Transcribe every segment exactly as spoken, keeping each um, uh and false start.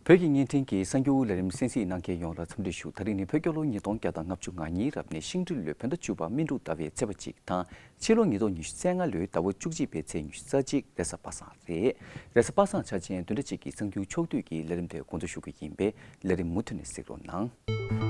བོད་ཀྱི་བརྙན་འཕྲིན་གྱི་གསར་འགྱུར་ལས་རིམ་གསན་གཟིགས་གནང་མཁན་ཡོངས་ལ་འཚམས་འདྲི་ཞུ། ད་རིང་ནི་བོད་རྒྱལ་ལོ་ཉིས་སྟོང་བརྒྱ་དང་ལྔ་བཅུ་ང་གཉིས་རབ་གནས་ཤིང་སྦྲུལ་ལོའི་བོད་ཟླ་བཅུ་པ་སྨིན་དྲུག་ཟླ་བའི་ཚེས་པ་གཅིག་དང་། ཕྱི་ལོ་ཉིས་སྟོང་ཉི་ཤུ་རྩ་ལྔ་ལོའི་ཟླ་བ་བཅུ་གཅིག་པའི་ཚེས་ཉི་ཤུ་རྩ་གཅིག་རེས་གཟའ་པ་སངས་རེད། རེས་གཟའ་པ་སངས་འཆར་ཅན་བདུན་ཕྲག་གཅིག་གི་གསར་འགྱུར་ཕྱོགས་བསྡུས་ཀྱི་ལས་རིམ་དེ་འགོ་འཛུགས་ཞུ་གི་ཡིན་པས། ལས་རིམ་མུ་མཐུད་ནས་གཟིགས་རོགས་གནང་།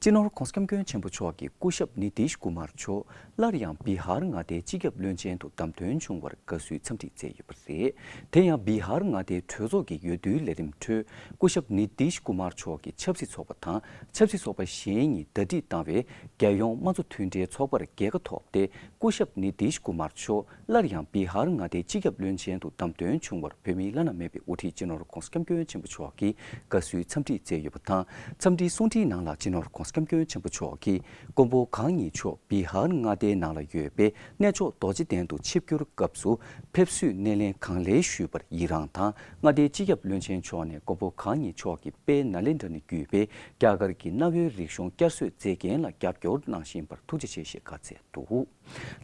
སྤྱི་ནོར་༸གོང་ས་༸སྐྱབས་མགོན་ཆེན་པོ་མཆོག་གིས་སྐུ་ཞབས་ནི་ཏིཤ་ཀུ་མར་མཆོག་སླར་ཡང་བི་ཧར་མངའ་སྡེའི་སྤྱི་ཁྱབ་བློན་ཆེན་དུ་བདམས་ཐོན་བྱུང་བར་དགའ་བསུའི་འཚམས་འདྲི་བསྩལ་ཡོད་པ་རེད། དེ་ཡང་བི་ཧར་མངའ་སྡེའི་གྲོས་ཚོགས་ཀྱི་འོས་བསྡུའི་ལས་རིམ་ཁྲོད་སྐུ་ཞབས་ནི་ཏིཤ་ཀུ་མར་མཆོག་གིས་ཆབ་སྲིད་ཚོགས་པ་དང་ཆབ་སྲིད་ཚོགས་པ་གཞན་གཉིས་ཟླ་སྒྲིལ་བཏང་བའི་རྒྱལ་ཡོངས་དམངས་གཙོ་མཐུན་སྒྲིལ་ཚོགས་པར་རྒྱལ་ཁ་ཐོབ་སྟེ། སྐུ་ཞབས་ནི་ཏིཤ་ཀུ་མར་མཆོག་སླར་ཡང་བི་ཧར་མངའ་སྡེའི་སྤྱི་ཁྱབ་བློན་ཆེན་དུ་བདམས་ཐོན་བྱུང་བར་བོད་མིའི་བླ་ན་མེད་པའི་དབུ་ཁྲིད་སྤྱི་ནོར་༸གོང་ས་༸སྐྱབས་མགོན་ཆེན་པོ་མཆོག་གིས་དགའ་བསུའི་འཚམས་འདྲི་བསྩལ་ཡོད་པ་དང་། འཚམས་འདྲིའི་གསུང་འཕྲིན་ནང་ལ་སྤྱི་ནོར་༸གོང་ས་༸སྐྱབས་མགོན་ཆེན་པོ་མཆོག་གིས་མགོན་པོ་གང་ཉིད་མཆོག་བི་ཧར་མངའ་སྡེའི་ནང་ལ་ཡོད་པའི་གནས་མཆོག་རྡོ་རྗེ་གདན་དུ་ཆིབས་བསྒྱུར་སྐབས་སུ་ཕེབས་བསུའི་སྣེ་ལེན་གང་ལེགས་ཞུས་པར་ཡི་རངས་དང་། མངའ་སྡེའི་སྤྱི་ཁྱབ་བློན་ཆེན་མཆོག་ནས་མགོན་པོ་གང་ཉིད་མཆོག་གིས་དཔལ་ནཱ་ལེནྡྲ་ནས་བརྒྱུད་པའི་རྒྱ་གར་གྱི་གནའ་བོའི་རིག་གཞུང་བསྐྱར་གསོའི་མཛེས་རྒྱན་ལ་རྒྱབ་སྐྱོར་གནང་བཞིན་པར་ཐུགས་རྗེ་ཆེ་ཞེས་བཀའ་སྩལ་འདུག།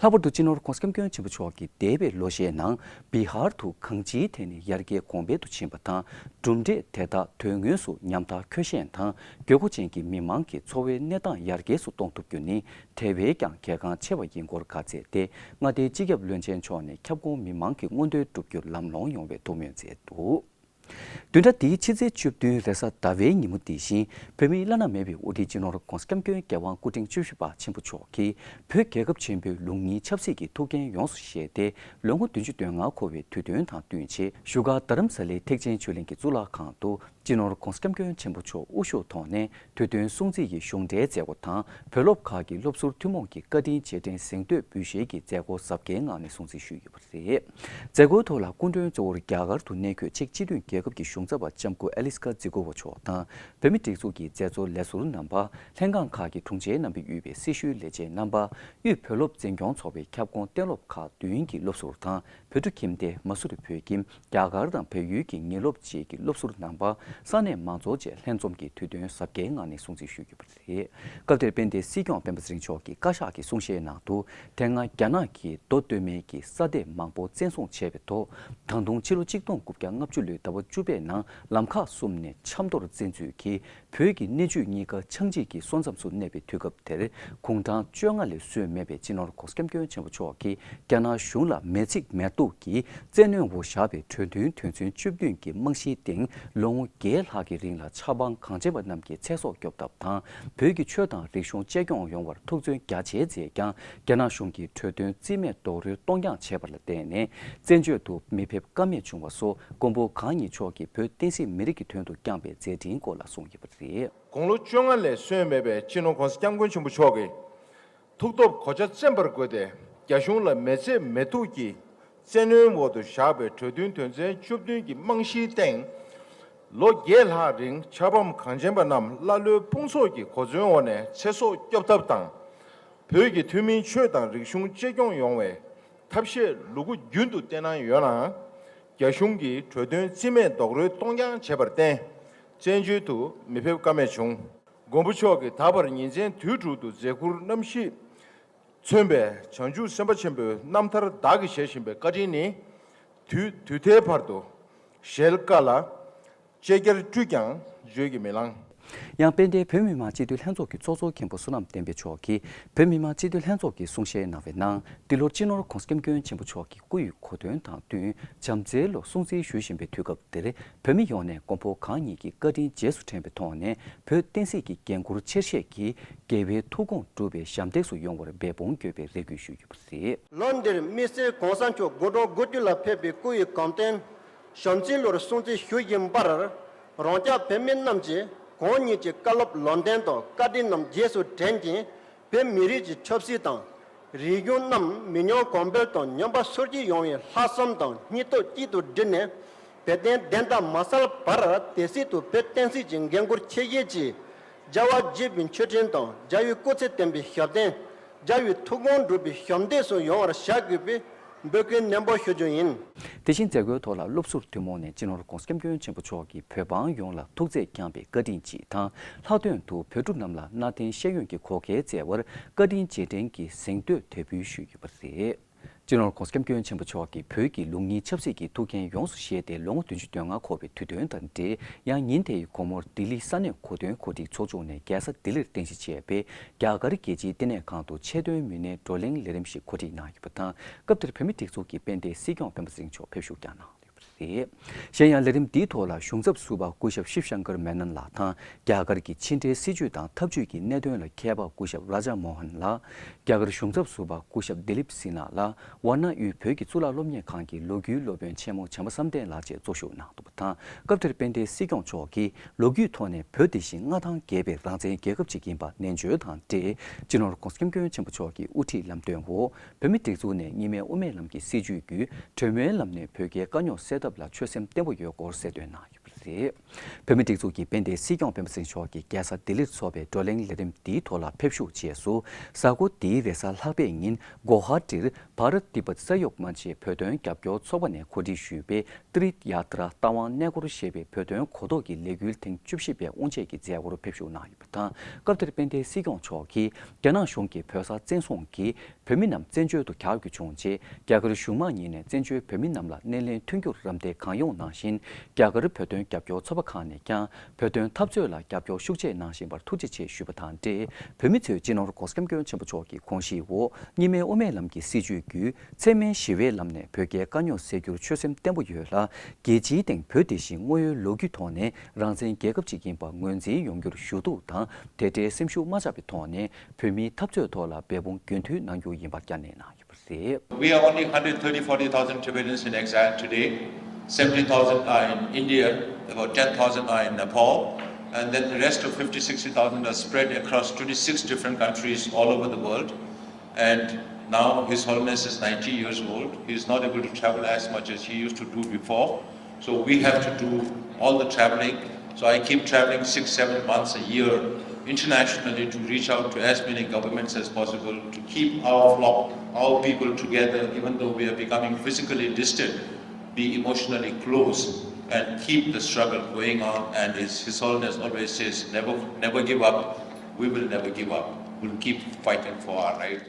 ལྷག་པར་དུ་སྤྱི་ནོར་༸གོང་ས་༸སྐྱབས་མགོན་ཆེན་པོ་མཆོག་གིས་འདས་པའི་ལོ་ཤས་ནང་བི་ཧར་དུ་གང་ཅིའི་ཐད་ནས་ཡར་རྒྱས་གོང་འཕེལ་དུ་ཕྱིན་པ་དང་། གྲུབ་འབྲས་དེ་དག་དོན་དངོས་སུ་ཉམ་ཐག་འཁྱོལ་ཤེས་དང་། དགོས་མཁོ་ཅན་གྱི་མི་མང་གི་འཚོ་བའི་གནས་སྟངས་ཡར་རྒྱས་སུ་གཏོང་ཐུབ་རྒྱུ་ནི་དེ་བས་ཀྱང་གལ་འགངས་ཆེ་བ་ཡིན་སྐོར་བཀའ་སྩལ་ཏེ། མངའ་སྡེའི་སྤྱི་ཁྱབ་བློན་ཆེན་མཆོག་ནས་ཁྱབ་ཁོངས་མི་མང་གི་མངོན་འདོད་བསྒྲུབ་རྒྱུར་ལམ་ལྷོང་ཡོང་བའི་ཐུགས་སྨོན་མཛད་འདུག། བདུན་ཕྲག་འདིའི་ཕྱི་ཚེས་བཅུ་བདུན་རེས་གཟའ་ཟླ་བའི་ཉིན་མོ་འདི་བཞིན། བོད་མིའི་བླ་ན་མེད་པའི་དབུ་ཁྲིད་སྤྱི་ནོར་༸གོང་ས་༸སྐྱབས་མགོན་རྒྱལ་དབང་སྐུ་ཕྲེང་བཅུ་བཞི་པ་ཆེན་པོ་མཆོག་གིས་བོད་རྒྱལ་ཁབ་ཆེན་པོའི་ལུགས་གཉིས་ཆབ་སྲིད་ཀྱི་ཐུགས་འགན་ཡོངས་སུ་བཞེས་ཏེ། ལོ་ངོ་བདུན་ཅུ་དོན་ལྔ་འཁོར་བའི་དུས་སྟོན་དང་བསྟུན་ཆེད། བཞུགས་སྒར་རྡ་རམ་ས་ལའི་ཐེག་ཆེན་ཆོས་གླིང་གི་གཙུག་ལག་ཁང་དུ། སྤྱི་ནོར་༸གོང་ས་༸སྐྱབས་མགོན་ཆེན་པོ་མཆོག་དབུ་བཞུགས་ཐོག་ནས་དུས་སྟོན་སྲུང་བརྩི་ཡི་གཞུང་འབྲེལ་མཛད་སྒོ་དང་། བོད་སློབ་ཁག་གི་སློབ་ཟུར་ཐུན་མོང་གི་བཀའ་དྲིན་རྗེས་དྲན་གཟེངས་བསྟོད་འབུལ་བཞེས་ཀྱི་མཛད་སྒོ་གཟབ་རྒྱས་ངང་ནས་སྲུང་བརྩི་ཞུས་ཡོད་པ་རེད། མཛད་སྒོའི་ཐོག་ལ་སྐུ་མགྲོན་གཙོ་བོར་རྒྱ་གར་དུ་གནས་འཁོད་ཅེཀ་སྤྱི་མཐུན་རྒྱལ་ཁབ་ཀྱི་གཞུང་ཚབ་པ་ལྕམ་སྐུ་ཨེ་ལིས་ཀ་ཛི་གོ་ཝ་མཆོག་དང་། བོད་མིའི་སྒྲིག་འཛུགས་ཀྱི་མཛད་གཙོ་ལས་ཟུར་རྣམ་པ། ལྷན་ཁང་ཁག་གི་དྲུང་ཆེ་རྣམ་པས་དབུས་པའི་སྲི་ཞུའི་ལས་བྱེད་རྣམ་པ། དབུས་བོད་སློབ་འཛིན་སྐྱོང་ཚོགས་པའི་ཁྱབ་ཁོངས་གཏན་སློབ་ཁག་བདུན་གྱི་སློབ་ཟུར་དང་། བོད་ཕྲུག་ཁྱིམ་སྡེ། མ་སུ་རི་བོད་ཁྱིམ། རྒྱ་གར་དང་བལ་ཡུལ་གྱི་ཉིན་སློབ་བཅས་ཀྱི་སློབ་ཟུར་རྣམ་པ། ས་གནས་མང་ཚོགས་བཅས་ལྷན་འཛོམས་ཀྱིས་དུས་སྟོན་གཟབ་རྒྱས་ངང་ནས་སྲུང་བརྩི་ཞུས་ཡོད་པ་རེད། སྐབས་དེར་དཔལ་ལྡན་སྲིད་སྐྱོང་སྤེན་པ་ཚེ་རིང་མཆོག་གིས་བཀའ་ཤག་གི་གསུང་བཤད་ནང་དུ། དེ་སྔ་རྒྱ་ནག་གིས་མདོ་སྟོད་སྨད་ཀྱི་ས་སྡེ་མང་པོ་བཙན་བཟུང་བྱས་པའི་ཐོག། ད་དུང་ཕྱི་ལོ་གཅིག་སྟོང་དགུ་བརྒྱ་ལྔ་བཅུ་ལོའི་ཟླ་བ་བཅུ་པའི་ནང་ལམ་ཁག་གསུམ་ནས་ཆབ་མདོར་བཙན་འཛུལ་གྱིས། བོད་ཀྱི་གནས་ཆུ་གཉིས་ཀ་ཆག་འཇིག་གི་སོ་མཚམས་སུ་གནས་པའི་དུས་སྐབས་དེར། དགུང་གྲངས་བཅོ་ལྔ་ལས་སོན་མེད་པའི་སྤྱི་ནོར་༸གོང་ས་༸སྐྱབས་མགོན་ཆེན་པོ་མཆོག་གིས་རྒྱ་ནག་གཞུང་ལ་མེ་འཚིག་མེ་གཏུགས་ཀྱིས་བཙན་གནོན་འོག་བཞག་པའི་གྲོས་མཐུན་དོན་ཚན་བཅུ་བདུན་གྱི་རྨང་གཞིའི་སྟེང་ལོ་ངོ་བརྒྱད་ལྷག་གི་རིང་ལ་ཆབ་འབངས་གངས་ཅན་པ་རྣམས་ཀྱི་ཚེ་སྲོག་སྐྱོབ་ཐབས་དང་། བོད་ཀྱི་ཆོས་དང་རིག་གཞུང་གཅེས་སྐྱོང་ཡོང་བར་ཐུགས་བརྩོན་རྒྱ་ཆེ་མཛད་ཀྱང་། རྒྱ་ནག་གཞུང་གིས་གྲོས་མཐུན་རྩིས་མེད་རྡོག་རོལ་གཏོང་རྐྱང་བྱས་པ་ལ་བརྟེན་ནས། བཙན་བྱོལ་དུ་མི་ཕེབས་ཀ་མེད་བྱུང་བ་སོགས། མགོན་པོ་གང་ཉིད་མཆོག་གིས་བོད་བསྟན་སྲིད་མི་རིགས་ཀྱི་དོན་དུ་བསྐྱངས་པའི་མཛད་འཕྲིན་སྐོར་ལ་གསུངས་ཡོད་པ་རེད། དགུང་ལོ་བཅོ་ལྔ་ལས་སོན་མེད་པའི་སྤྱི་ནོར་༸གོང་ས་༸སྐྱབས་མགོན་ཆེན་པོ་མཆོག་གིས། ཐུགས་སྟོབས་གོ་ཆ་བཙེམ་པར་དགོས་ཏེ། རྒྱ་གཞུང་ལ་མེ་འཚིག་མེ་གཏུགས་ཀྱིས་བཙན་གནོན་འོག་ཏུ་བཞག་པའི་གྲོས་མཐུན་དོན་ཚན་བཅུ་བདུན་གྱི་རྨང་གཞིའི་སྟེང་། ལོ་བརྒྱད་ལྷག་རིང་ཆབ་འབངས་གངས་ཅན་པ་རྣམས་ཀླ་ཀློའི་དཔུང་ཚོགས་ཀྱི་གོ་མཚོན་འོག་ནས་ཚེ་སྲོག་སྐྱོབ་ཐབས་དང་། བོད་ཀྱི་ཐུན་མིན་ཆོས་དང་རིག་གཞུང་གཅེས་སྐྱོང་ཡོང་བའི་ཐབས་ཤེས་ལུ་གུ་རྒྱུན་དུ་བསྟེན་གནང་ཡོད་ནའང་། རྒྱ་གཞུང་གིས་གྲོས་མཐུན་རྩིས་མེད་རྡོག་རོལ་གཏོང་རྐྱང་བྱས་པར་བརྟེན། བཙན་བྱོལ་དུ་མི་ཕེབས་ཀ་མེད་བྱུང་། མགོན་པོ་མཆོག་གིས་ད་བར་ཉིན་མཚན་དུས་དྲུག་ཏུ་མཛད་ཁུར་རྣམ་བཞིས་མཚོན་པའི་བྱང་ཆུབ་སེམས་དཔའ་ཆེན་པོའི་རྣམ་ཐར་བདག་གིས་བཞེས་བཞིན་པའི་བཀའ་དྲིན་ནི། དུས་དུས་མཐའི་བར་དུ་ཞལ་དཀའ་ལ། ལྕེ་བརྒྱར་བཀྲུས་ཀྱང་བརྗོད་ཀྱིས་མི་ལང་། ཡང་དཔལ་ལྡན་བོད་མི་མང་སྤྱི་འཐུས་ལྷན་ཚོགས་ཀྱི་ཚོགས་གཙོ་མཁན་པོ་བསོད་ནམས་བསྟན་འཕེལ་མཆོག་གིས། བོད་མི་མང་སྤྱི་འཐུས་ལྷན་ཚོགས་ཀྱིས་གསུང་བཤད་གནང་བའི་ནང་། འདི་ལོར་སྤྱི་ནོར་༸གོང་ས་༸སྐྱབས་མགོན་ཆེན་པོ་མཆོག་གི་སྐུ་ཡི་གོ་སྟོན་དང་བསྟུན། བྱམས་བརྩེའི་ལོ་སྲུང་བརྩི་ཞུ་བཞིན་པའི་དུས་སྐབས་འདིར། བོད་མི་ཡོངས་ནས་མགོན་པོ་གང་ཉིད་ཀྱི་བཀའ་དྲིན་རྗེས་སུ་དྲན་པའི་ཐོག་ནས། བོད་བསྟན་སྲིད་ཀྱི་འགན་འཁུར་ཆེར་བཞེས་ཀྱིས། རྒྱལ་བའི་ཐུགས་དགོངས་འགྲུབ་པའི་ཞབས་འདེགས་སུ་ཡོང་བར་འབད་འབུངས་དགོས་པའི་རེ་སྐུལ་ཞུས་ཡོད་པ་རེད། ལོ་འདིར་དམིགས་བསལ་གོང་ས་མཆོག་དགུང་གྲངས་དགུ་བཅུ་ལ་ཕེབས་པའི་སྐུ་ཡི་གོ་སྟོན། བྱམས་བརྩེའི་ལོར་སྲུང་བརྩི་ཞུ་བཞིན་པར། རང་ཅག་བོད་མི་རྣམས་ཀྱིས་ཁོང་ཉིད་ཀྱི་བཀའ་སློབ་ལམ་སྟོན་དང་བཀའ་དྲིན་རྣམས་རྗེས་སུ་དྲན་ཅིང་། བོད་མི་རིགས་ཀྱི་ཆབ་སྲིད་དང་། རིག་གཞུང་རྣམས་མི་ཉམས་གོང་འཕེལ་དང་ཉམས་པ་སོར་ཆུད་ཡོང་བའི་ལྷག་བསམ་དང་སྙིང་སྟོབས་གཅིག་ཏུ་བསྒྲིལ་ནས། བོད་དོན་བདེན་མཐའ་མ་གསལ་བར་དེ་སྲིད་དུ་བོད་བསྟན་སྲིད་ཀྱི་འགན་འཁུར་ཆེ་བཞེས་ཀྱིས། རྒྱལ་བ་དགྱེས་པའི་མཆོད་སྤྲིན་དང་རྒྱལ་བའི་སྐུ་ཚེ་བརྟན་པའི་ཞབས་བརྟན། རྒྱལ་བའི་ཐུགས་དགོངས་འགྲུབ་པའི་ཞབས་འདེགས་སུ་ཡོང་བར་བྱ་དགོས་པའི་འབོད་སྐུལ་ནན་པོ་ཞུ་རྒྱུ་ཡིན། དེ་བཞིན་མཛད་སྒོའི་ཐོག་ལ་སློབ་ཟུར་ཐུན་མོང་ནས་སྤྱི་ནོར་༧གོང་ས་༧སྐྱབས་མགོན་ཆེན་པོ་མཆོག་གིས་བོད་འབངས་ཡོངས་ལ་ཐུགས་བརྩེས་བསྐྱངས་པའི་བཀའ་དྲིན་ཅིག་དང་། ལྷག་དོན་དུ་བོད་ཕྲུག་རྣམས་ལ་གནའ་དེང་ཤེས་ཡོན་གྱི་བགོ་སྐལ་བསྩལ་བར་བཀའ་དྲིན་རྗེས་དྲན་གྱི་གཟེངས་བསྟོད་དེ་འབུལ་ཞུས་ཡོད་པ་རེད། སྤྱི་ནོར་༧གོང་ས་༧སྐྱབས་མགོན་ཆེན་པོ་མཆོག་གིས་བོད་ཀྱི་ལུགས་གཉིས་ཆབ་སྲིད་ཀྱི་ཐུགས་འགན་ཡོངས་སུ་བཞེས་ཏེ་ལོ་ངོ་བདུན་ཅུ་དོན་ལྔ་འཁོར་བའི་དུས་སྟོན་དང་འབྲེལ། ཡང་ཉིན་དེའི་དགོང་མོར་ལྡི་ལི་ས་གནས་གོ་སྟོན་གོ་སྒྲིག་ཚོགས་ཆུང་ནས་རྒྱལ་ས་ལྡི་ལིར་རྟེན་གཞི་བྱས་པའི་རྒྱ་གར་རྒྱལ་སྤྱིའི་བསྟི་གནས་ཁང་དུ་ཆེད་དོན་མི་སྣའི་བགྲོ་གླེང་ལས་རིམ་ཞིག་གོ་སྒྲིག་གནང་ཡོད་པ་དང་། སྐབས་དེར་བོད་མིའི་སྒྲིག་འཛུགས་ཀྱི་དཔལ་ལྡན་སྲིད་སྐྱོང་སྤེན་པ་སེང་མཆོག་ཕེབས་བཞུགས་ཀྱང་གནང་ཡོད་པ་རེད། གཞན་ཡང་ལས་རིམ་འདིའི་ཐོག་ལ་གཞུང་ཚབ་ཟུར་པ་སྐུ་ཞབས་ཤིབ་ཤང་ཀར་མེ་ནན་ལགས་དང་། རྒྱ་གར་གྱི་ཕྱི་འབྲེལ་སྲིད་ཇུས་དང་འཐབ་ཇུས་ཀྱི་གནད་དོན་ལ་མཁས་པ་སྐུ་ཞབས་རཱ་ཇ་མོ་ཧན་ལགས། རྒྱ་གར་གཞུང་ཚབ་ཟུར་པ་སྐུ་ཞབས་དི་ལིབ་སི་ན་ལགས། ཝཱ་ཎ་དབུས་བོད་ཀྱི་གཙུག་ལག་སློབ་གཉེར་ཁང་གི་ལོ་རྒྱུས་སློབ་དཔོན་ཆེན་མོ་བྱམས་པ་བསམ་གཏན་ལགས་བཅས་གཙོ་བཞུགས་གནང་འདུག་པ་དང་། སྐབས་དེར་དཔལ་ལྡན་སྲིད་སྐྱོང་མཆོག་གིས་ལོ་རྒྱུས་ཐོག་ནས་བོད་དེ་བཞིན་མངའ་ཐང་རྒྱས་པའི་རང་བཙན་རྒྱལ་ཁབ་ཅིག་ཡིན་པ་ནན་བརྗོད་དང་འབྲེལ། སྤྱི་ནོར་༧གོང་ས་༧སྐྱབས་མགོན་ཆེན་པོ་མཆོག་གི་དབུ་ཁྲིད་ལམ་སྟོན་འོག་བོད་མིའི་སྒྲིག་འཛུགས་ནས་གཉིས་སྨན་དབུ་མའི་ལམ་གྱི་སྲིད་བྱུས་བརྒྱུད་གྲོས་མོལ་ལམ་ནས་བོད་རྒྱའི་དཀའ་རྙོག་སེལ་ཐབས་ལ་ཆོད་སེམས་བརྟན་པོ་ཡོད་སྐོར་གསལ་སྟོན་གནང་ཡོད་པ་རེད། བོད་མིའི་སྒྲིག་འཛུགས་ཀྱི་དཔལ་ལྡན་སྲིད་སྐྱོང་སྤེན་པ་སེང་མཆོག་གིས་རྒྱལ་ས་ལྡི་ལིར་འཚོགས་པའི་བགྲོ་གླེང་ལས་རིམ་འདིའི་ཐོག་ལ་ཕེབས་བཞུགས་རྗེས་སུ། གཟའ་འཁོར་འདིའི་རེས་གཟའ་ལྷག་པའི་ཉིན་གོ་ཧ་ཊིར་བྷ་རཏ་ཏི་བྷ་ཏ་ས་ཡོག་མན་ཆེ་བོད་དོན་རྒྱབ་སྐྱོར་ཚོགས་པ་ནས་གོ་སྒྲིག་ཞུས་པའི་ཏི་རིཐ་ཡ་ཏྲ་རྟ་དབང་གནས་སྐོར་ཞེས་པའི་བོད་དོན་གོ་རྟོགས་ཀྱི་ལས་འགུལ་ཐེངས་བཅུ་བཞི་པའི་དབུ་འབྱེད་ཀྱི་མཛད་སྒོར་ཕེབས་བཞུགས་གནང་ཡོད་པ་དང་། སྐབས་དེར་དཔལ་ལྡན་སྲིད་སྐྱོང་མཆོག་གིས་རྒྱ་ནག་གཞུང་གིས་བོད་ས་བཙན་བཟུང་གིས་བོད་མི་རྣམས་བཙན་བྱོལ་དུ་གྱར་རྒྱུ་བྱུང་རྗེས། རྒྱ་གར་གཞུང་མང་གཉིས་ནས་བཙན་བྱོལ་བོད་མི་རྣམས་ལ་སྣེ་ལེན་མཐུན་འགྱུར་རམ་འདེགས་གང་ཡོང་གནང་བཞིན། རྒྱ་གར་བོད་དོན་རྒྱབ་སྐྱོར་ཚོགས་པ་ཁག་ནས་ཀྱང་བོད་དོན་འཐབ་རྩོད་ལ་རྒྱབ་སྐྱོར་ཤུགས་ཆེ་གནང་བཞིན་པར་ཐུགས་རྗེ་ཆེ་ཞུས་པ་དང་འབྲེལ། བོད་མི་ཚོས་སྤྱི་ནོར་༧གོང་ས་༧སྐྱབས་མགོན་ཆེན་པོ་མཆོག་གི་དགོངས་གཞིའི་འོག་གཉིས་སྨན་དབུ་མའི་ལམ་གྱི་སྲིད་བྱུས་བརྒྱུད་འཚེ་མེད་ཞི་བའི་ལམ་ནས་བོད་རྒྱའི་དཀའ་རྙོག་སེལ་རྒྱུར་ཆོད་སེམས་བརྟན་པོ་ཡོད་ལ། རྒྱལ་སྤྱིའི་སྟེང་བོད་དེ་བཞིན་དངོས་ཡོད་ལོ་རྒྱུས་ཐོག་ནས་རང་བཙན་རྒྱལ་ཁབ་ཅིག་ཡིན་པ་ངོས་འཛིན་ཡོང་རྒྱུར་ཞུ་གཏུག་དང་དེ་འབྲེལ་སེམས་ཤུགས་མ་ཆག་པའི་ཐོག་ནས་བོད་མིའི་འཐབ་རྩོད་ཐོག་ལ་འབད་འབུངས་རྒྱུན་མཐུད་གནང་རྒྱུ་ཡིན་པ་བསྐྱར་ནན་གནང་ཡོད་པ་རེད། We are only one hundred thirty, forty thousand Tibetans in exile today. Seventy thousand are in India, about ten thousand are in Nepal, and then the rest of fifty, sixty thousand are spread across twenty-six different countries all over the world. And now His Holiness is ninety years old. He is not able to travel as much as he used to do before. So we have to do all the traveling. So I keep traveling six, seven months a year internationally to reach out to as many governments as possible to keep our flock, our people together, even though we are becoming physically distant, be emotionally close and keep the struggle going on. And His, His Holiness always says, never, never give up. We will never give up. We'll keep fighting for our right.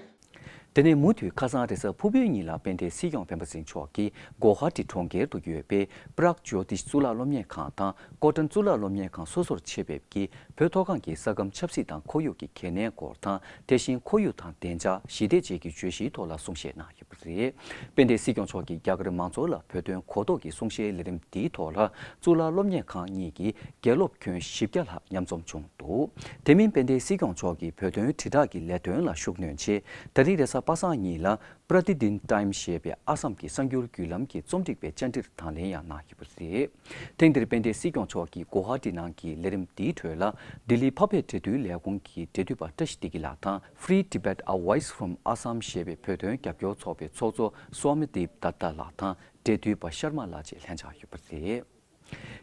དེ་ནས་མུ་མཐུད་ཁ་སང་རེས་གཟའ་ཕུར་བུའི་ཉིན་ལ་དཔལ་ལྡན་སྲིད་སྐྱོང་སྤེན་པ་སེང་མཆོག་གིས་གོ་ཧ་ཊི་གྲོང་ཁྱེར་དུ་ཡོད་པའི་པྲག་ཇོ་ཏིཤ་གཙུག་ལག་སློབ་གཉེར་ཁང་དང་ཀོ་ཊན་གཙུག་ལག་སློབ་གཉེར་ཁང་སོ་སོར་ཕྱེ་བའི་བོད་མཐོ་སྒང་གི་ས་ཁམས་ཆབ་སྲིད་དང་ཁོར་ཡུག་གི་གལ་གནད་སྐོར་དང་། དེ་བཞིན་ཁོར་ཡུག་དང་བདེ་འཇགས་ཞི་བདེ་བཅས་ཀྱི་བརྗོད་གཞིའི་ཐོག་ལ་གསུང་བཤད་གནང་ཡོད་པ་རེད། དཔལ་ལྡན་སྲིད་སྐྱོང་མཆོག་གིས་རྒྱ་གར་མང་ཚོགས་ལ་བོད་དོན་གོ་རྟོགས་ཀྱི་གསུང་བཤད་ལས་རིམ་འདིའི་ཐོག་ལ་གཙུག་ལག་སློབ་གཉེར་ཁང་གཉིས་ཀྱི་དགེ་སློབ་ཁྱོན་བཞི་བརྒྱ་ལྷག་མཉམ་འཛོམས་བྱུང་འདུག་དེ་མིན་དཔལ་ལྡན་སྲིད་སྐྱོང་མཆོག་གིས་བོད་དོན་དྲིལ་བསྒྲགས་ཀྱི་ལས་དོན་ལ་ཤུགས་སྣོན་ཆེད། ད་རིང་རེས་གཟའ་པ་སངས་ཉིན་ལ་Pratidian Times ཞེས་པའི་ཨ་སམ་གྱི་གསར་འགྱུར་བརྒྱུད་ལམ་གྱི་རྩོམ་སྒྲིག་པའི་བཅར་འདྲིར་དང་ལེན་ཡང་གནང་ཡོད་པ་རེད། ཐེངས་འདིར་དཔལ་ལྡན་སྲིད་སྐྱོང་མཆོག་གིས་གོ་ཧ་ཊི་ནང་གི་ལས་རིམ་འདིའི་ཁྲོད་ལ། ལྡི་ལི་འཕགས་པའི་འབྲེལ་མཐུད་ལས་ཁུངས་ཀྱི་འབྲེལ་མཐུད་པ་བཀྲ་ཤིས་བདེ་སྐྱིད་ལགས་དང་། Free Tibet, A Voice from Assam ཞེས་པའི་བོད་དོན་རྒྱབ་སྐྱོར་ཚོགས་པའི་ཚོགས་གཙོ་Swamidev Datta ལགས་དང་འབྲེལ་མཐུད་པ་ཤར་མ་ལགས་བཅས་ལྷན་བཅར་ཡོད་པ་རེད།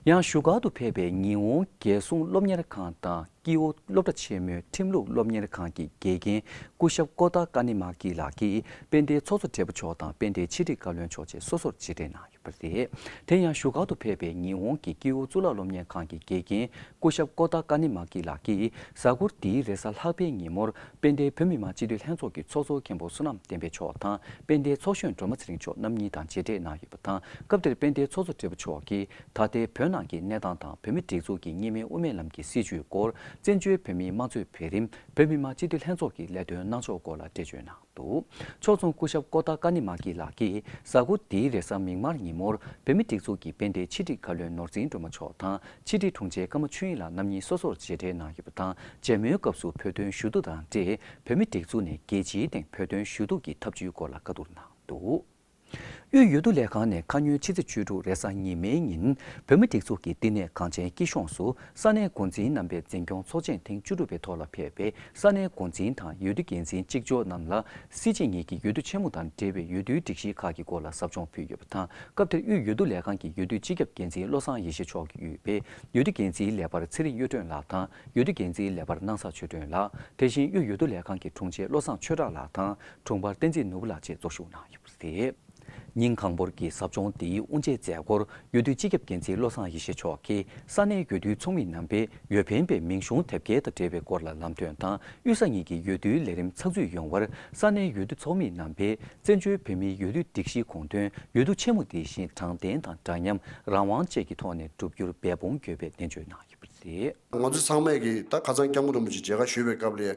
ཡང་བཞུགས་སྒར་དུ་ཕེབས་པའི་ཉི་ཧོང་རྒྱལ་སྲུང་སློབ་གཉེར་ཁང་དང་ཀི་ཨོ་སློབ་གྲྭ་ཆེན་མོའི་ཁྲིམས་ལུགས་སློབ་གཉེར་ཁང་གི་དགེ་རྒན་སྐུ་ཞབས་ཀོ་ཏཱ་ཀ་ནི་མ་ཀི་ལགས་ཀྱིས་དཔལ་ལྡན་ཚོགས་གཙོ་སྦྲེལ་པོ་མཆོག་དང་དཔལ་ལྡན་ཕྱི་དྲིལ་བཀའ་བློན་མཆོག་བཅས་སོ་སོར་རྗེས་དྲན་གནང་ཡོད་པ་རེད། དེ་ཡང་བཞུགས་སྒར་དུ་ཕེབས་པའི་ཉི་ཧོང་གི་ཀི་ཨོ་གཙུག་ལག་སློབ་གཉེར་ཁང་གི་དགེ་རྒན་སྐུ་ཞབས་ཀོ་ཏཱ་ཀ་ནི་མ་ཀི་ལགས་ཀྱིས་གཟའ་འཁོར་འདིའི་རེས་གཟའ་ལྷག་པའི་ཉིན་མོར་དཔལ་ལྡན་བོད་མི་མང་སྤྱི་འཐུས་ལྷན་ཚོགས་ཀྱི་ཚོགས་གཙོ་མཁན་པོ་བསོད་ནམས་བསྟན་འཕེལ་མཆོག་དང་དཔལ་ལྡན་ཚོགས་གཞོན་སྒྲོལ་མ་ཚེ་རིང་མཆོག་རྣམ་གཉིས་དང་མཇལ་འཕྲད་གནང་ཡོད་པ་དང་། སྐབས་དེར་དཔལ་ལྡན་ཚོགས་གཙོ་སྦྲེལ་པོ་མཆོག་གིས་ད་ལྟའི་བོད་ནང་གི་གནས་སྟངས་དང་བོད་མིའི་སྒྲིག་འཛུགས་ཀྱི་གཉིས་སྨན་དབུ་མའི་ལམ་གྱི་སྲིད་བྱུས་སྐོར། བཙན་བྱོལ་བོད་མིའི་དམངས་གཙོའི་འཕེལ་རིམ། བོད་མི་མང་སྤྱི་འཐུས་ལྷན་ཚོགས་ཀྱི་ལས་དོན་གནང་ཕྱོགས་སྐོར་ལ་འགྲེལ་བརྗོད་གནང་འདུག་ཕྱོགས་མཚུངས་སྐུ་ཞབས་ཀོ་ཏཱ་ཀ་ནི་མ་ཀི་ལགས་ཀྱིས་གཟའ་འཁོར་འདིའི་རེས་གཟའ་མིག་དམར་ཉིན་མོར་བོད་མིའི་སྒྲིག་འཛུགས་ཀྱི་དཔལ་ལྡན་ཕྱི་དྲིལ་བཀའ་བློན་ནོར་འཛིན་སྒྲོལ་མ་མཆོག་དང་ཕྱི་དྲིལ་དྲུང་ཆེ་ཀརྨ་ཆོས་དབྱིངས་ལགས་རྣམ་གཉིས་སོ་སོར་མཇལ་འཕྲད་གནང་ཡོད་པ་དང་། མཇལ་མོལ་སྐབས་སུ་བོད་དོན་ཞུ་གཏུག་དང་འབྲེལ་བོད་མིའི་སྒྲིག་འཛུགས་ནས་རྒྱལ་སྤྱིའི་སྟེང་བོད་དོན་ཞུ་གཏུག་གི་ཐབས་ཇུས་སྐོར་ལ་བཀའ་བསྡུར་གནང་འདུག་དབུས་འོས་བསྡུ་ལས་ཁང་ནས་ཁ་སྔོན་ཕྱི་ཚེས་བཅུ་དྲུག་རེས་གཟའ་ཉི་མའི་ཉིན་བོད་མིའི་སྒྲིག་འཛུགས་ཀྱི་བསྟི་གནས་གངས་ཅན་སྐྱིད་གཤོངས་སུ་ས་གནས་འགོ་འཛིན་རྣམ་པའི་འཛིན་སྐྱོང་ཚོགས་ཆེན་ཐེངས་བཅུ་དྲུག་པའི་ཐོག་ལ་ཕེབས་པའི་ས་གནས་འགོ་འཛིན་དང་འོས་བསྡུ་འགན་འཛིན་གཅིག་ལྕོགས་རྣམས་ལ་སྲིད་སྤྱི་གཉིས་ཀྱི་འོས་བསྡུ་ཆེན་མོ་དང་འབྲེལ་བའི་འོས་བསྡུའི་སྒྲིག་གཞི་ཁག་གི་སྐོར་ལ་ཟབ་སྦྱོང་ཕུལ་ཡོད་པ་དང་། སྐབས་དེར་དབུས་འོས་བསྡུ་ལས་ཁང་གི་འོས་བསྡུ་སྤྱི་ཁྱབ་འགན་འཛིན་བློ་བཟང་ཡེ་ཤེས་མཆོག་གིས་དབུས་པའི་འོས་བསྡུ་འགན་འཛིན་ལས་འཕར་ཚེ་རིང་གཡུ་སྒྲོན་ལགས་དང་འོས་བསྡུ་འགན་འཛིན་ལས་འཕར་སྣང་ས་ཆོས་སྒྲོན་ལགས། དེ་བཞིན་དབུས་འོས་བསྡུ་ལས་ཁང་གི་དྲུང་ཆེ་བློ་བཟང་ཆོས་གྲགས་ལགས་དང་དྲུང་འཕར་བསྟན་འཛིན་ནོར་བུ་ལགས་བཅས་གཙོ་བཞུགས་གནང་ཡོད་པ་རེད། ཉིན་གང་པོར་གྱི་ཟབ་སྦྱོང་འདིའི་དབུ་འབྱེད་མཛད་སྒོར་འོས་བསྡུ་སྤྱི་ཁྱབ་འགན་འཛིན་བློ་བཟང་ཡེ་ཤེས་མཆོག་གིས་ས་གནས་འོས་བསྡུའི་ཚོགས་མི་རྣམ་པས་འོས་འཕེན་པའི་མིང་གཞུང་དེབ་སྐྱེལ་དང་འབྲེལ་བའི་སྐོར་ལ་ལམ་སྟོན་དང་། དབུས་ས་གཉིས་ཀྱི་འོས་བསྡུའི་ལས་རིམ་ཚགས་ཚུད་ཡོང་བར་ས་གནས་འོས་བསྡུ་ཚོགས་མི་རྣམ་པས་བཙན་བྱོལ་བོད་མིའི་འོས་བསྡུ་སྒྲིག་གཞིའི་དགོངས་དོན་འོས་བསྡུ་ཆེན་མོ་འདི་བཞིན་དྲང་བདེན་དང་འདྲ་མཉམ། རང་དབང་བཅས་ཀྱི་ཐོག་ནས་བསྒྲུབ་རྒྱུར་འབད་འབུངས་དགོས་པའི་ནན་བརྗོད་གནང་ཡོད་པ་རེད། ང་ཚོ་ཚང་མས་ཀྱི་ད་ཁ་སང་སྐྱབས་མགོན་རིན་པོ་ཆེ་མཇལ་ཁ་ཞུས་པའི་སྐབས་ལ།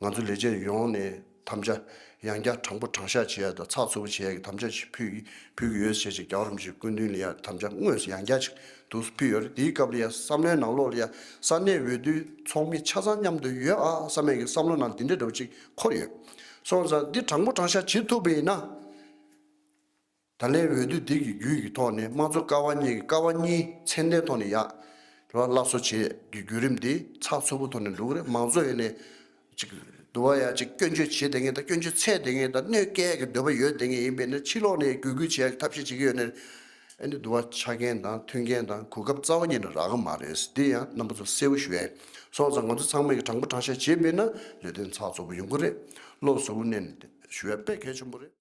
ང་ཚོ་ལས་བྱེད་ཡོངས་ནས་དམ་བཅའ་ཡང་བསྐྱར་དྲང་པོ་དྲང་བཞག་བྱེད་ཡ་དང་ཚགས་ཚུད་པོ་བྱེད་ཡ་གི་དམ་བཅའ་ཞིག་ཕུལ་གྱི་ཕུལ་གྱི་ཡོད་ཟེར་ཞིག་རྒྱལ་བ་རིན་པོ་ཆེའི་སྐུ་མདུན་ལ་ཡ་དམ་བཅའ་དངོས་སུ་ཡང་བསྐྱར་ཞིག་འདུག་ཕུལ་ཡོད་རེད། དེའི་སྐབས་ལ་ཡ་བསམ་བློའི་ནང་ལོགས་ལ་ཡ་ས་གནས་འོས་བསྡུའི་ཚོགས་མི་ཆ་ཚང་མཉམ་དུ་ཡོད་ཨ་བསམ་ཡ་གི་བསམ་བློ་ནང་དེ་འདྲ་འདྲ་བོ་ཅིག་འཁོར་ཡོད། སོང་ཙང་འདི་དྲང་པོ་དྲང་བཞག་བྱེད་ཐུབ་པ་ཡིན་ན། ད་ལན་འོས་བསྡུ་འདི་གི་བརྒྱུད་ཀྱི་ཐོག་ནས་དམངས་གཙོ་ཀ་བ་གཉིས་ཀྱི་ཀ་བ་གཉིས་མཚན་ལྡན་ཐོག་ནས་ཡག་རེད་བ། སླར་གསོ་བྱེད་ཀྱི་བརྒྱུད་རིམ་འདི་ཚགས་ཚུད་པོ་ཐོག་ནས་འགྲོ་གི་རེད། མང་གཙོ་ཡིན་ནས་ཅིག་འདུལ་བ་ཡ་ཅིག་སྐྱོན་བརྗོད་བྱེད་བསྡད་མཁན་དང་སྐྱོན་བརྗོད་འཚོལ་བསྡད་མཁན་དང་གནོད་སྐྱེལ་གྱི་འདོད་པ་ཡོད་བསྡད་མཁན་ཡིན་པས་ན་ཕྱི་ལོགས་ནས་འགུལ་སྐྱོད་བྱེད་ཡག་གི་ཐབས་ཤེས་བྱེད་ཀྱི་ཡོད་ནས་ཨ་ནི་འདུལ་བ་ཆ་རྐྱེན་དང་མཐུན་རྐྱེན་དང་གོ་སྐབས་རྩ་བ་ཉིད་ནས་རག་གི་མ་རེད། འདི་ཡང་རྣམ་པ་ཚོ་གསལ་པོ་ཞུ་ཡ་ཡིན། སོང་ཙང་ང་ཚོ་ཚང་མས་ཀྱི་དྲང་པོ་དྲང་བཞག་བྱེད་པས་ན་ལས་དོན་ཚགས་ཚུད་པོ་ཡོང་གི་རེད། བློ་གཟུ་བོ་གནས་ནས་ཞུ་ཡ་དཔེ་གལ་ཆེན་པོ་རེད།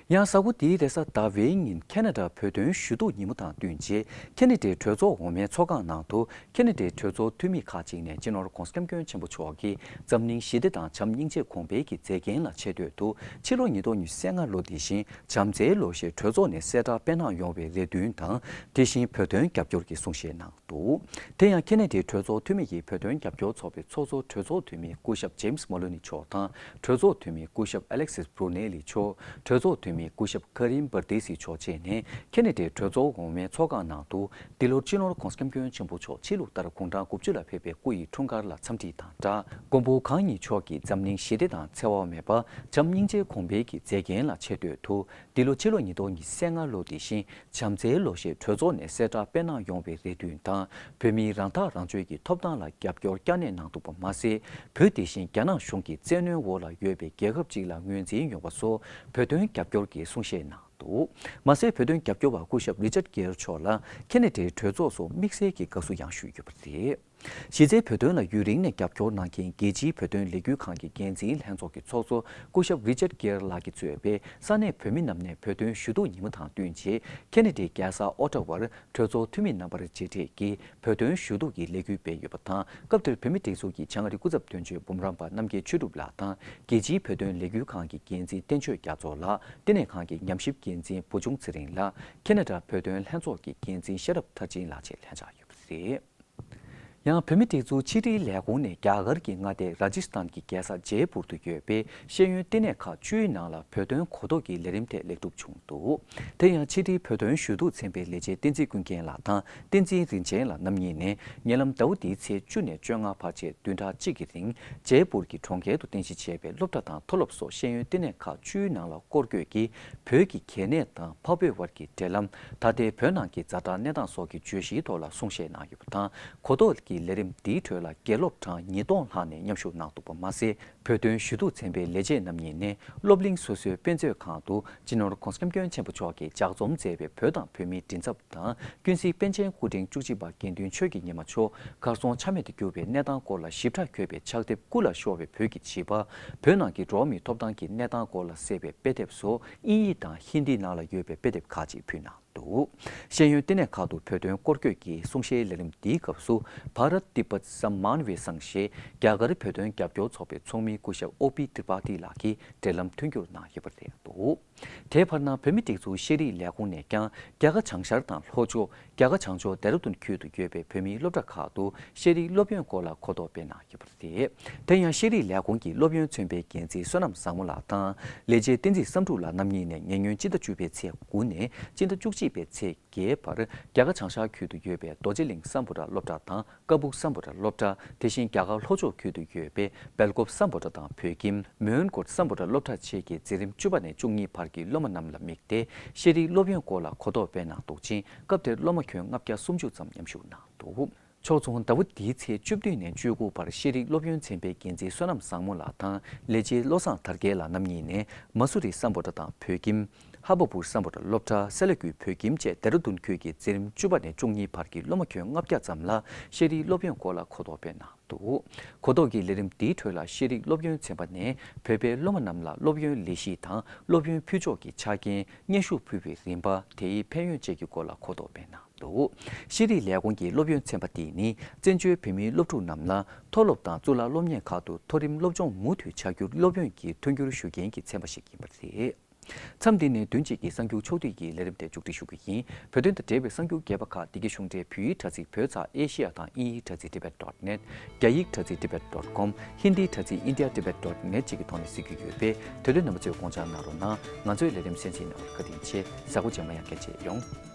ཡང་གཟའ་འཁོར་འདིའི་རེས་གཟའ་ཟླ་བའི་ཉིན་ཁེ་ན་ཌ་བོད་དོན་ཞུ་གཏུག་ཉིན་མོ་དང་བསྟུན་རྗེས་ཁེ་ན་ཌའི་གྲོས་ཚོགས་འོག་མའི་ཚོགས་ཁང་ནང་དུ་ཁེ་ན་ཌའི་གྲོས་ཚོགས་འཐུས་མི་ཁག་ཅིག་ནས་སྤྱི་ནོར་༧གོང་ས་༧སྐྱབས་མགོན་ཆེན་པོ་མཆོག་གིས་འཛམ་གླིང་ཞི་བདེ་དང་བྱམས་སྙིང་རྗེ་གོང་འཕེལ་གྱི་མཛད་འགན་ལ་ཆེ་བསྟོད་དུ་ཕྱི་ལོ་ཉིས་སྟོང་ཉི་ཤུ་རྩ་ལྔ་ལོ་འདི་བཞིན་བྱམས་བརྩེའི་ལོ་ཞེས་གྲོས་ཚོགས་ནས་གསལ་བསྒྲགས་སྤེལ་གནང་ཡོང་བའི་རེ་འདུན་དང་། དེ་བཞིན་བོད་དོན་རྒྱབ་སྐྱོར་གྱི་གསུང་བཤད་གནང་། འདུག་དེ་ཡང་ཁེ་ན་ཌའི་གྲོས་ཚོགས་འཐུས་མི་ཡི་བོད་དོན་རྒྱབ་སྐྱོར་ཚོགས་པའི་ཚོགས་གཙོ་གྲོས་ཚོགས་འཐུས་མི་སྐུ་ཞབས་ཇེམ་སི་མོ་ལོ་ནི་མཆོག་དང་གྲོས་ཚོགས་འཐུས་མི་སྐུ་ཞབས་ཨ་ལེག་སིས་བྷྲུ་ནེ་ལི་མཆོག་གྲོས་ཚོགས་འཐུས་མི་སྐུ་ཞབས་ཁ་རིམ་བར་དེ་སི་མཆོག་བཅས་ནས་ཁེ་ན་ཌའི་གྲོས་ཚོགས་འོག་མའི་ཚོགས་ཁང་ནང་དུ་འདི་ལོར་སྤྱི་ནོར་༧གོང་ས་༧སྐྱབས་མགོན་ཆེན་པོ་མཆོག་ཕྱི་ལུགས་ལྟར་དགུང་གྲངས་དགུ་བཅུ་ལ་ཕེབས་པའི་སྐུ་ཡི་འཁྲུངས་སྐར་ལ་འཚམས་འདྲི་དང་སྦྲགས་མགོན་པོ་གང་ཉིད་མཆོག་གིས་འཛམ་གླིང་ཞི་བདེ་དང་འཚེ་བ་མེད་པ་བྱམས་སྙིང་རྗེའི་གོང་འཕེལ་གྱི་མཛད་འགན་ལ་ཆེ་བསྟོད་དུ། འདི་ལོ་ཕྱི་ལོ་ཉིས་སྟོང་ཉི་ཤུ་རྩ་ལྔ་ལོ་འདི་བཞིན་བྱམས་བརྩེའི་ལོ་ཞེས་གྲོས་ཚོགས་ནས་གསལ་བསྒྲགས་སྤེལ་གནང་ཡོང་བའི་རེ་འདུན་དང་། བོད་མིའི་རང་ཐག་རང་གཅོད་ཀྱི་ཐོབ་ཐང་ལ་རྒྱབ་སྐྱོར་བསྐྱར་ནན་གནང་འདུག་པ་མ་ཟད། བོད་དེ་བཞིན་རྒྱ་ནག་གཞུང་གི་བཙན་གནོན་འོག་ལ་ཡོད་པའི་རྒྱལ་ཁབ་ཅིག་ལ་ངོས་འཛིན་ཡོང་བ་སོགས་བོད་དོན་རྒྱབ་སྐྱོར་གྱི་གསུང་བཤད་གནང་འདུག་མ་ཟད། བོད་དོན་རྒྱབ་སྐྱོར་བ་སྐུ་ཞབས་རི་ཅར་གེར་མཆོག་ལ་ཁེ་ན་ཌའི་གྲོས་ཚོགས་སུ་དམིགས་བསལ་གྱི་དགའ་བསུ་ཡང་ཞུས་ཡོད་པ་རེད། གཞི་རྩའི་བོད་དོན་ལ་ཡུན་རིང་ནས་རྒྱབ་སྐྱོར་གནང་མཁན་རྒྱལ་སྤྱིའི་བོད་དོན་ལས་འགུལ་ཁང་གི་འགན་འཛིན་ལྷན་ཚོགས་ཀྱི་ཚོགས་གཙོ་སྐུ་ཞབས་རི་ཅར་གེར་ལགས་ཀྱིས་གཙོས་པའི་ས་གནས་བོད་མི་རྣམས་ནས་བོད་དོན་ཞུ་གཏུག་ཉིན་མོ་དང་བསྟུན་རྗེས་ཁེ་ན་ཌའི་རྒྱལ་ས་ཨོ་ཊ་ཝར་གྲོས་ཚོགས་འཐུས་མི་རྣམ་པར་མཇལ་འཕྲད་ཀྱིས་བོད་དོན་ཞུ་གཏུག་གི་ལས་འགུལ་སྤེལ་ཡོད་པ་དང་། སྐབས་དེར་བོད་མིའི་སྒྲིག་འཛུགས་ཀྱི་བྱང་ཨ་རིའི་སྐུ་ཚབ་དོན་གཅོད་འབུམ་རམས་པ་རྣམ་རྒྱལ་ཆོས་གྲུབ་ལགས་དང་རྒྱལ་སྤྱིའི་བོད་དོན་ལས་འགུལ་ཁང་གི་འགན་འཛིན་བསྟན་ཆོས་རྒྱ་མཚོ་ལགས། བསྟི་གནས་ཁང་གི་ཉམས་ཞིབ་འགན་འཛིན་བུ་ཆུང་ཚེ་རིང་ལགས། ཁེ་ན་ཌ་བོད་དོན་ལྷན་ཚོགས་ཀྱི་འགན་འཛིན་ཤེས་རབ་མཐར་ཕྱིན་ལགས་བཅས་ལྷན་བཅར་ཡོད་པ་རེད། ཡང་བོད་མིའི་སྒྲིག་འཛུགས་ཕྱི་དྲིལ་ལས་ཁུངས་ནས་རྒྱ་གར་གྱི་མངའ་སྡེ་ར་ཇི་སི་ཐན་གྱི་རྒྱལ་ས་ཇེ་པུར་དུ་ཡོད་པའི་ཤེས་ཡོན་བསྟི་གནས་ཁག་བཅུའི་ནང་ལ་བོད་དོན་གོ་རྟོགས་ཀྱི་ལས་རིམ་ཐད་ལེགས་གྲུབ་བྱུང་འདུག་དེ་ཡང་ཕྱི་དྲིལ་བོད་དོན་ཞུ་གཏུག་ཚན་པའི་ལས་བྱེད་བསྟན་འཛིན་ཀུན་མཁྱེན་ལགས་དང་བསྟན་འཛིན་རིན་ཆེན་ལགས་རྣམ་གཉིས་ནས་ཉེ་ལམ་ཟླ་བ་འདིའི་ཚེས་བཅུ་ནས་བཅོ་ལྔ་བར་བཅས་བདུན་ཕྲག་གཅིག་གི་རིང་ཇེ་པུར་གྱི་གྲོང་ཁྱེར་དུ་རྟེན་གཞི་བྱས་པའི་སློབ་གྲྭ་དང་མཐོ་སློབ་སོགས་ཤེས་ཡོན་བསྟི་གནས་ཁག་བཅུའི་ནང་ལ་སྐོར་སྐྱོད་ཀྱིས་བོད་ཀྱི་གལ་གནད་དང་འཕགས་བོད་དབར་གྱི་འབྲེལ་ལམ། ད་ལྟའི་བོད་ནང་གི་ཛ་དྲག་གནས་སྟངས་སོགས་ཀྱི་བརྗོད་གཞིའི་ཐོག་ལ་གསུང་བཤད་གནང་ཡོད་པ་དང་། གོ་རྟོགས་ཀྱི་ལས་རིམ་འདིའི་ཁྲོད་ལ་དགེ་སློབ་གྲངས་ཉིས་སྟོང་ལྷག་ནས་མཉམ་ཞུགས་གནང་འདུག་པ་མ་ཟད། བོད་དོན་ཞུ་གཏུག་ཚན་པའི་ལས་བྱེད་རྣམ་གཉིས་ནས་སློབ་གླིང་སོ་སོའི་དཔེ་མཛོད་ཁང་དུ་སྤྱི་ནོར་༧གོང་ས་༧སྐྱབས་མགོན་ཆེན་པོ་མཆོག་གིས་ལྗགས་རྩོམ་མཛད་པའི་བོད་དང་བོད་མིའི་མགྲིན་ཚབ་དང་། ཀུན་གཟིགས་པཎ་ཆེན་སྐུ་ཕྲེང་བཅུ་གཅིག་པ་དགེ་འདུན་ཆོས་ཀྱི་ཉི་མ་མཆོག་གར་སོང་ཆ་མེད་དུ་གྱུར་བའི་གནས་སྟངས་སྐོར་ལ་ཞིབ་ཕྲ་འཁོད་པའི་ཕྱག་དེབ་སྐུ་ལ་ཤོར་བའི་བོད་ཀྱི་བྱིས་པ། བོད་ནང་གི་འགྲོ་བ་མིའི་ཐོབ་ཐང་གི་གནས་སྟངས་སྐོར་ལ་གསལ་བའི་དཔེ་དེབ་སོགས་དབྱིན་ཡིག་དང་ཧིན་དིའི་ནང་ལ་ཡོད་པའི་དཔེ་དེབ་ཁག་ཅིག་ཕུལ་གནང་འདུག་ཤེས་ཡོན་བསྟི་གནས་ཁག་ཏུ་བོད་དོན་སྐོར་སྐྱོད་ཀྱི་གསུང་བཤད་ལས་རིམ་འདིའི་སྐབས་སུ་Bharat Tibet Samman Vaisang ཞེས་རྒྱ་གར་བོད་དོན་རྒྱབ་སྐྱོར་ཚོགས་པའི་ཚོགས་མི་སྐུ་ཞབས་ཨོ་པི་ཏྲི་པ་ཏི་ལགས་ཀྱིས་འབྲེལ་ལམ་མཐུན་འགྱུར་གནང་ཡོད་པ་རེད་འདུག་དེའི་བར་ན་བོད་མིའི་སྒྲིག་འཛུགས་ཤེས་རིག་ལས་ཁུངས་ནས་ཀྱང་རྒྱ་གར་བྱང་ཤར་དང་ལྷོ་ཕྱོགས། རྒྱ་གར་བྱང་ཕྱོགས་ལྡེ་ར་ལྡུན་ཁུལ་དུ་ཡོད་པའི་བོད་མིའི་སློབ་གྲྭ་ཁག་ཏུ་ཤེས་རིག་སློབ་ཡོན་སྐོར་ལ་གོ་རྟོགས་སྤེལ་གནང་ཡོད་པ་རེད། དེ་ཡང་ཤེས་རིག་ལས་ཁུངས་ཀྱི་སློབ་ཡོན་ཚན་པའི་འགན་འཛིན་བསོད་ནམས་བཟང་མོ་ལགས་དང་ལས་བྱེད་བསྟན་འཛིན་བསམ་གྲུབ་ལགས་རྣམ་གཉིས་ནས་ཉེ་སྔོན་སྤྱི་ཟླ་བཅུ་པའི་ཚེས་དགུ་ནས་སྤྱི་ཟླ་བཅུ་གཅིག་པའི་ཚེས་བརྒྱད་བར་རྒྱ་གར་བྱང་ཤར་ཁུལ་དུ་ཡོད་པའི་རྡོ་རྗེ་གླིང་སམ་བྷོ་ཊ་སློབ་གྲྭ་དང་ཀ་སྦུག་སམ་བྷོ་ཊ་སློབ་གྲྭ། དེ་བཞིན་རྒྱ་གར་ལྷོ་ཕྱོགས་ཁུལ་དུ་ཡོད་པའི་སྦེལ་ཀོབ་སམ་བྷོ་ཊ་དང་བོད་ཁྱིམ། མོན་གྷོ་སམ་བྷོ་ཊ་སློབ་གྲྭ་བཅས་ཀྱི་འཛིན་རིམ་བཅུ་པ་ནས་བཅུ་གཉིས་བར་གྱི་སློབ་མ་རྣམས་ལ་དམིགས་ཏེ་ཤེས་རིག་སློབ་ཡོན་སྐོར་ལ་གོ་རྟོགས་སྤེལ་གནང་འདུག་ཅིང་། སྐབས་དེར་སློབ་མ་ཁྱོན་ལྔ་བརྒྱ་སུམ་ཅུ་ཙམ་མཉམ་ཞུགས་གནང་འདུག་ཕྱོགས་མཚུངས་ཟླ་བ་འདིའི་ཚེས་བཅུ་བདུན་ནས་བཅུ་དགུ་བར་ཤེས་རིག་སློབ་ཡོན་ཚན་པའི་འགན་འཛིན་བསོད་ནམས་བཟང་མོ་ལགས་དང་ལས་བྱེད་བློ་བཟང་དར་རྒྱས་ལགས་རྣམ་གཉིས་ནས་མ་སུ་རི་སམ་བྷོ་ཊ་དང་བོད་ཁྱིམ། ཧ་བ་པུར་སམ་བྷོ་ཊ་སློབ་གྲྭ། སེ་ལ་ཀུའི་བོད་ཁྱིམ་བཅས་ལྡེ་ར་ལྡུན་ཁུལ་གྱི་འཛིན་རིམ་བཅུ་པ་ནས་བཅུ་གཉིས་བར་གྱི་སློབ་མ་ཁྱོན་ལྔ་བརྒྱ་ཙམ་ལ་ཤེས་རིག་སློབ་ཡོན་སྐོར་ལ་གོ་རྟོགས་སྤེལ་གནང་ འདུག། གོ་རྟོགས་ཀྱི་ལས་རིམ་འདིའི་ཁྲོད་ལ་ཤེས་རིག་སློབ་ཡོན་ཚན་པ་ནས་བོད་པའི་སློབ་མ་རྣམས་ལ་སློབ་ཡོན་ལས་གཞི་དང་སློབ་ཡོན་ཕུལ་ཕྱོགས་ཀྱི་ཆ་རྐྱེན། སྙན་ཞུ་ཕུལ་བའི་རིམ་པ། དེའི་ཕན་ཡོན་བཅས་ཀྱི་སྐོར་ལ་གོ་རྟོགས་སྤེལ་གནང་འདུག། ཤེས་རིག་ལས་ཁུངས་ཀྱི་སློབ་ཡོན་ཚན་པ་དེ་ནི་བཙན་བྱོལ་བོད་མིའི་སློབ་ཕྲུག་རྣམས་ལ་མཐོ་སློབ་དང་གཙུག་ལག་སློབ་གཉེར་ཁག་ཏུ་མཐོ་རིམ་སློབ་སྦྱོང་མུ་མཐུད་བྱ་རྒྱུར་སློབ་ཡོན་གྱི་མཐུན་འགྱུར་ཞུ་མཁན་གྱི་ཚན་པ་ཞིག་ཡིན་པ་རེད། མཚམས་འདི་ནས་བདུན་གཅིག་གི་གསར་འགྱུར་ཕྱོགས་བསྡུས་ཀྱི་ལས་རིམ་དེ་མཇུག་སྒྲིལ་ཞུ་གི་ཡིན། བོད་དོན་དང་འབྲེལ་བའི་གསར་འགྱུར་རྒྱས་པ་ཁག་འདི་གའི་གཞུང་འབྲེལ་བོད་ཡིག་དྲ་ཚིགས་བོད་ཚགས་ཨེ་ཤེ་ཡ་དང་དབྱིན་ཡིག་དྲ་ཚིགས་tibet dot net། རྒྱ་ཡིག་དྲ་ཚིགས་tibet dot com། ཧིན་དིའི་དྲ་ཚིགས india tibet dot net བཅས་ཀྱི་ཐོག་ནས་གཟིགས་རྒྱུ་ཡོད་པས། དེ་དོན་རྣམ་པ་ཚོས་དགོངས་འཇགས་གནང་རོགས་གནང་། ང་ཚོའི་ལས་རིམ་གསན་གཟིགས་གནང་བར་བཀའ་དྲིན་ཆེ། གཟའ་འཁོར་རྗེས་མ་ཡང་བསྐྱར་མཇལ་ཡོང་།